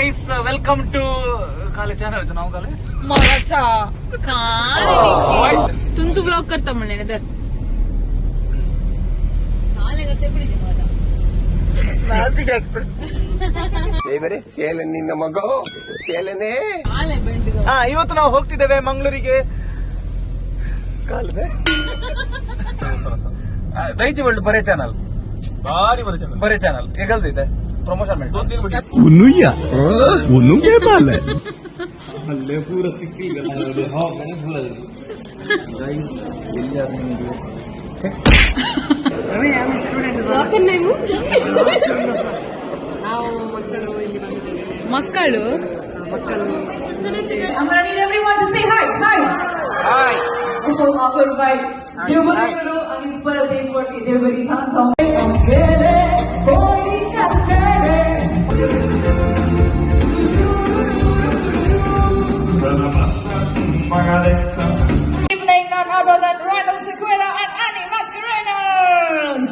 Guys, welcome to काले channel नाव काले मराचा काय तुम तू ब्लॉग करता म्हणले ना तर ದೇವರೇ ಸೇಲ ನಿನ್ನ ಮಗೋ ಸೇಲನೇ. ಹಾ, ಇವತ್ತು ನಾವು ಹೋಗ್ತಿದ್ದೇವೆ ಮಂಗಳೂರಿಗೆ. ಕಾಲದೆ ದೈಜಿ ವರ್ಲ್ಡ್ ಬರೇ ಚಾನಲ್, ಭಾರಿ ಬರೀ ಚಾನಲ್. ಬರೇ ಚಾನಲ್ ಎಗಲ್ದಿದೆ ಪ್ರಮೋಷನ್. ಉನ್ನುಯ್ಯ ಉನ್ನುಂಗೆ ಬಾಲೆ. ಮಕ್ಕಳು. I'm gonna need everyone to say hi. Hi. Hi. Offered by Devmani Anis Bharati Koti Devmani Sansam. Evening, none other than Randall Sequeira and Annie Mascarenas.